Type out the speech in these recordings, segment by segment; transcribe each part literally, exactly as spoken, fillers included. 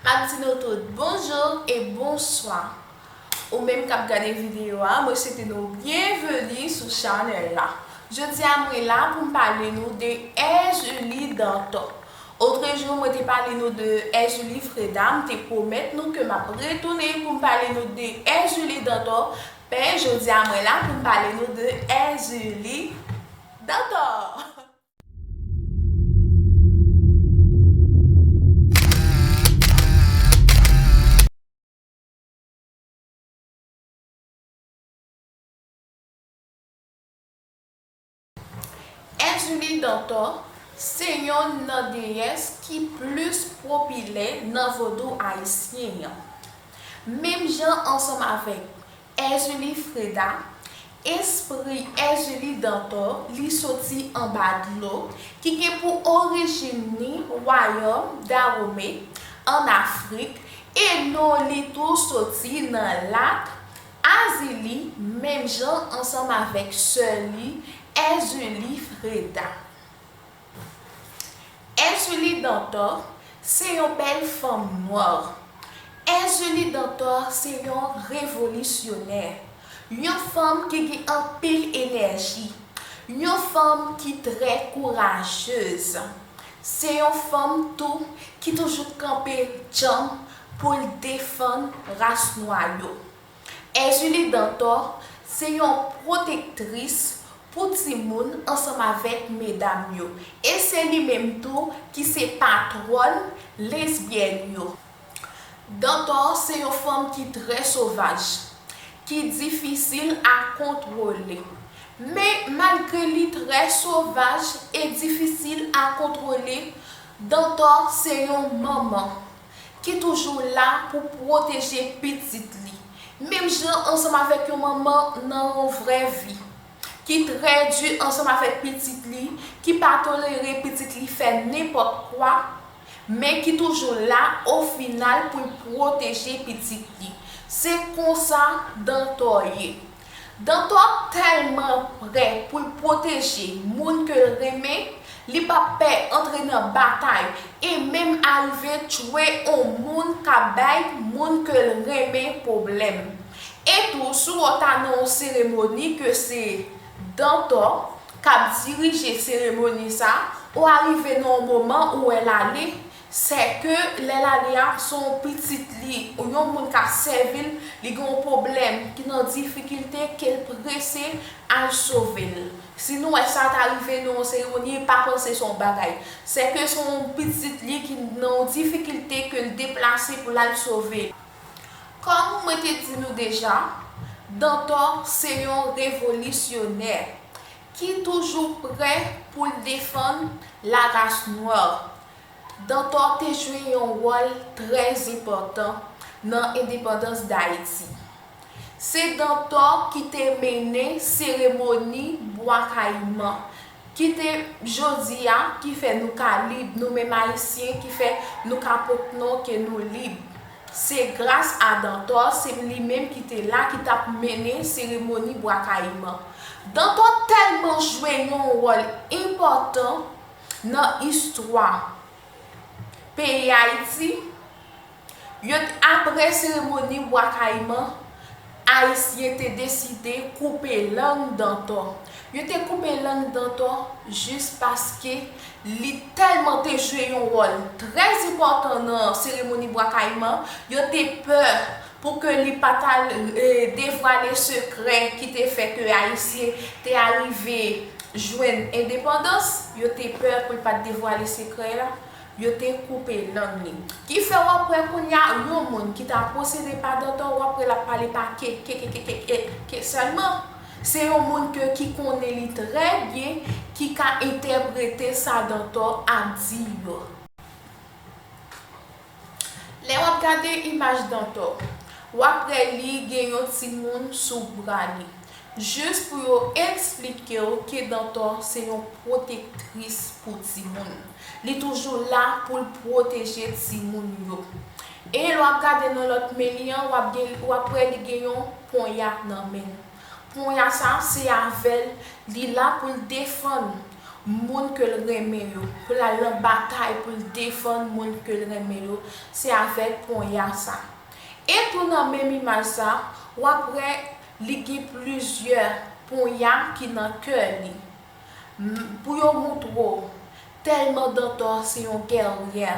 M ap di nou tout bonjou e bonswa. Ou menm k ap gade videyo a, mwen swete nou byenveni sou chanèl la. Jodi a, mwen la pou m pale nou de Erzulie Dantor. Otrejou, mwen te pale nou de Erzulie Freda, m te pwomèt nou ke m ap retounen pou m pale nou de Erzulie Dantor, men jodi a, mwen la pou m pale nou de Erzulie Dantor. Erzulie Dantor se yonn nan deyès ki plis popilè nan vodou ayisyen an. Menm jan ansanm avèk Erzulie Freda, espri Erzulie Dantor li soti anba dlo, ki gen pou orijin ni wayòm Dahomey ann Afrik, e non li tou soti nan lak Azili, menm jan ansanm avèk sè li, Erzulie Freda. Erzulie Dantor se yon bèl fanm nwa. Erzulie Dantor se yon revolisyonè, yon fanm ki gen anpil enèji, yon fanm ki trè kourajez. Se yon fanm tou ki toujou kanpe djanm pou l defann ras nwa yo. Erzulie Dantor se yon pwotektris pou timoun ansanm avèk medam yo. E se li menm tou ki se patwòn lesbyèn yo. Dantor se yon fanm ki trè sovaj, ki difisil a kontwole. Men, malgre li trè sovaj e difisil a kontwole, Dantor se yon manman ki toujou la pou pwoteje pitit li. Menm jan ansanm avèk yon manman nan yon vrè vi, ki trè di ansanm avèk pitit li, ki pa tolere pitit li fè nenpòt kwa, men ki toujou la o final pou l pwoteje pitit li. Se konsa Dantor ye. Dantor tèlman prè pou l pwoteje moun ke l renmen, li p ap pè antre nan batay e menm arive tchwe on moun k ap bay moun ke l renmen pwoblèm. E tou, si w ta nan on seremoni ke se Dantor k ap dirije seremoni sa, ou arive nan on moman ou wè l ale, sèke lè l ale a, se yon pitit li, yon moun k ap sèvi l, li gen yon pwoblèm, ki nan difikilte, ke l prese al sove l. Si nou wè sa ta rive nan yon seremoni, pa panse se yon bagay. Sèke se yon pitit li ki nan yon difikilte, ke l deplase pou l al sove l. Kòm mwen te di nou deja, Dantor se yon revolisyonè ki toujou prè pou l defann laras nwa. Dantor te jwe yon wòl trè enpòtan nan endepandans Dayiti. Se Dantor ki te mennen seremoni Bwa Kayiman, ki te jodi a, ki fè nou ka lib, nou menm Ayisyen, ki fè nou ka pot non ke nou lib. Se gras a Dantor, se li menm ki te la, ki t ap mennen seremoni Bwa Kayiman. Dantor tèlman jwe yon wòl enpòtan nan istwa peyi Ayiti, yo t-, apre seremoni Bwa Kayiman, Ayisyen te deside koupe lang Dantor. Yo te koupe lang Dantor jis paske li tèlman te jwe yon wòl trè enpòtan nan seremoni Bwa Kayiman, yo te pè pou ke li pa t al, e, devwale sekrè ki te fè ke Ayisyen te arive jwenn endepandans, yo te pè pou l pa t devwale sekrè la, yo te koupe lang li. Ki fè w ap wè kounye a, yon moun ki ta posede pa Dantor, w ap wè l ap pale pa ke, ke, ke, ke, ke, ke, ke sèlman. Se yon moun ke, ki konnen li trè byen, ki ka entèprete sa Dantor ap di yo. Lè w ap gade imaj Dantor, w ap wè li gen yon timoun sou bra li. Jis pou yo eksplike w ke Dantor se yon pwotektris pou timoun. Li toujou la pou l pwoteje timoun yo. E lè w ap gade nan lòt men li an, w ap gen, w ap wè li gen yon ponya nan men l. Ponya sa, se avè l li la pou l defann. moun ke l renmen yo, pou l al nan batay pou l defann moun ke l renmen yo, se avèk ponya sa. E tou nan menm imaj sa, w ap wè li gen plizyè ponya ki nan kè li. M- Pou yo montre w, tèlman Dantò se yon gèryè.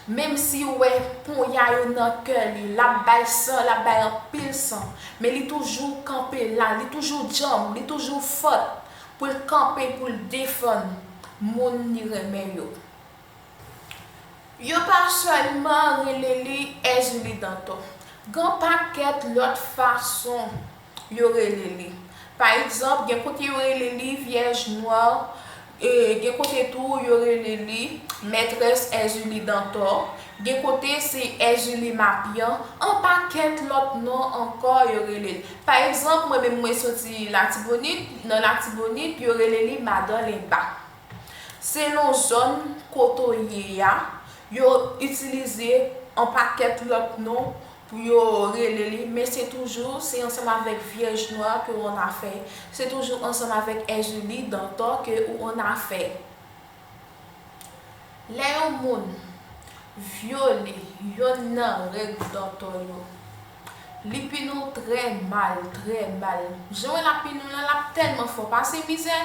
Menm si w wè ponya yo nan kè li, l ap bay san, l ap bay anpil san, men li toujou kanpe la, li toujou djanm, li toujou fòt pou l kanpe, pou l defann moun li renmen yo. Yo pa sèlman rele li Èzili Dantò. Gen pakèt lòt fason yo rele li. Pa egzanp, gen kote yo rele li Vyèj Nwa, e gen kote tou yo rele li Mètrès Èzili Dantò, gen kote se Èzili Mapyan, an pakèt lòt non ankò yo rele li. Pa egzanp, mwen menm mwen soti Latibonit, nan Latibonit yo rele li Madan Lenba. Selon zòn kote w ye a, yo itilize an pakèt lòt non pou yo rele li, men se toujou, se ansanm avèk Vyèj Nwa ke w annafè, se toujou ansanm avèk Èzili Dantò ke ou annafè. Lè yon moun vyole yonn nan règ Dantò yo, li pini w trè mal, trè mal. Jan l ap pini w lan, l ap tèlman fè w pase mizè,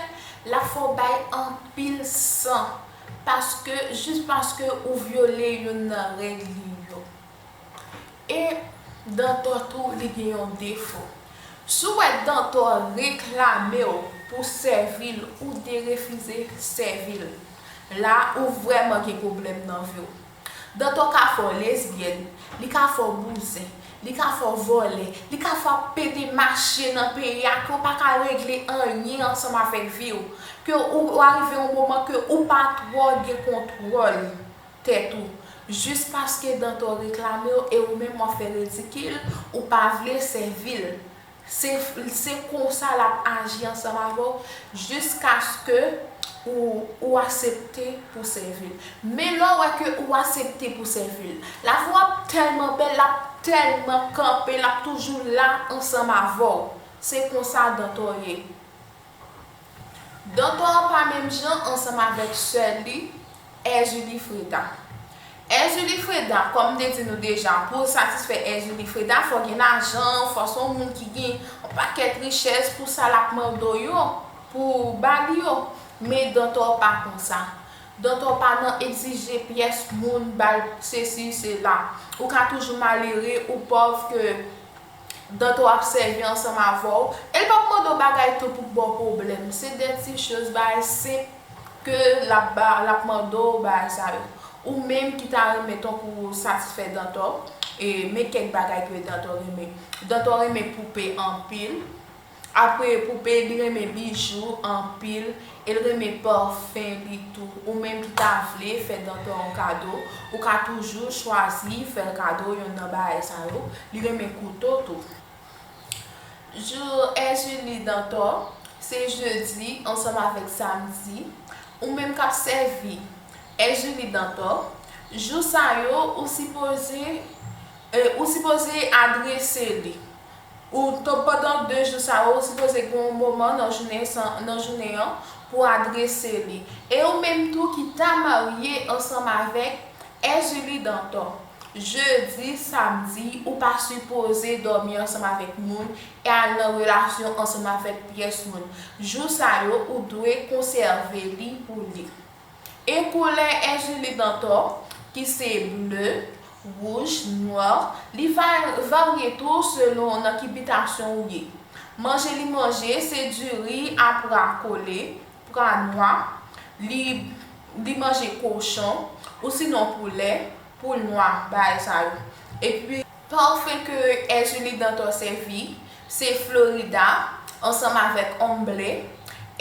l ap fè w bay anpil san, paske, jis paske ou vyole yonn nan règ li yo. E Dantò tou, li gen yon defo. Si w wè Dantò reklame w pou sèvi l, ou derefize sèvi l, la ou vrèman gen pwoblèm nan vi w. Dantò ka fè w lesbyèn, li ka fè w bouzen, li ka fè w vòlè, li ka fè w ap pete mache nan peyi a, ke w pa ka regle anyen ansanm avèk vi w, ke ou, ou arive yon moman ke ou pa twò gen kontwòl tèt ou, jis paske Dantò reklame w e ou menm w ap fè ridikil, ou pa vle sèvi l. Se, se konsa l ap aji ansanm avè w jiskaske ou, ou aksepte pou sèvi l. Men lè w wè ke ou aksepte pou sèvi l, lavi w ap tèlman bèl, l ap tèlman kanpe, l ap toujou la ansanm avè w. Se konsa Dantò ye. Dantò pa menm jan ansanm avèk sè li, Èzili Freda. Èzili Freda, kòm m te di nou deja, pou w satisfè Èzili Freda, fò w gen lajan, fò se yon moun ki gen yon pakèt richès pou sa l ap mande w yo, pou w ba li yo. Men Dantò pa konsa. Dantò pa nan egzije pyès moun ba l sesi, sela. Ou ka toujou malere, ou pòv, ke Dantò ap sèvi ansanm avè w, e l p ap mande w bagay tou pou ba w pwoblèm. Se de ti choz, bagay senp ke l ap ba, l ap mande w bagay sa yo. Ou menm ki ta renmen tankou satisfè Dantò, e men kèk bagay ke Dantò renmen. Dantò renmen poupe anpil. Apre poupe, li renmen bijou anpil. E l renmen pafen li tou. Ou menm ki ta vle fè Dantò yon kado, ou ka toujou chwazi fè l kado yonn nan bagay sa yo. Li renmen kouto tou. Jou Èzili Dantò, se jedi ansanm avèk samdi. Ou menm k ap sèvi Èzili Dantò, jou sa yo, ou sipoze, e, ou sipoze adrese li. Ou t-, pandan de jou sa yo, ou sipoze gen yon moman nan jounen san, nan jounen an pou adrese li. E ou menm tou ki ta marye ansanm avèk Èzili Dantò, jedi, samdi, ou pa sipoze dòmi ansanm avèk moun e al nan relasyon ansanm avèk pyès moun. Jou sa yo, ou dwe konsève li pou li. E koulè Èzili Dantò, ki se ble, wouj, nwa, li va varye tou selon nan ki bitasyon ou ye. Manje li manje, se diri a pra kole, pra nwa, li, li manje kochon, ou sinon poulè, poul nwa, bagay sa yo. Epi, pafen ke Èzili Dantò sèvi, se Florida, ansanm avèk Ombre.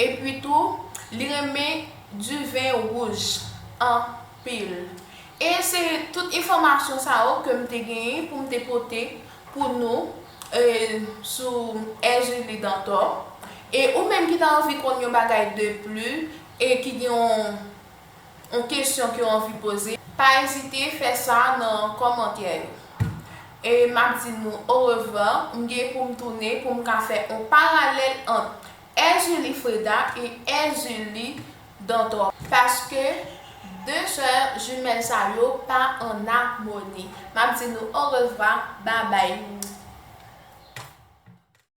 Epi tou, li renmen diven wouj anpil. E se tout enfòmasyon sa yo ke m te genyen pou m te pote pou nou, e, sou Èzili Dantò. E ou menm ki ta anvi konn yon bagay de pli e ki gen yon, yon kesyon ke w anvi poze, pa ezite fè sa nan kòmantè yo. E m ap di nou orevwa, m gen pou m tounen pou m ka fè yon paralèl ant Èzili Freda e Èzili Dantor, paske de sè jimèl sa yo pa an amoni. M ap di nou orevwa, babay.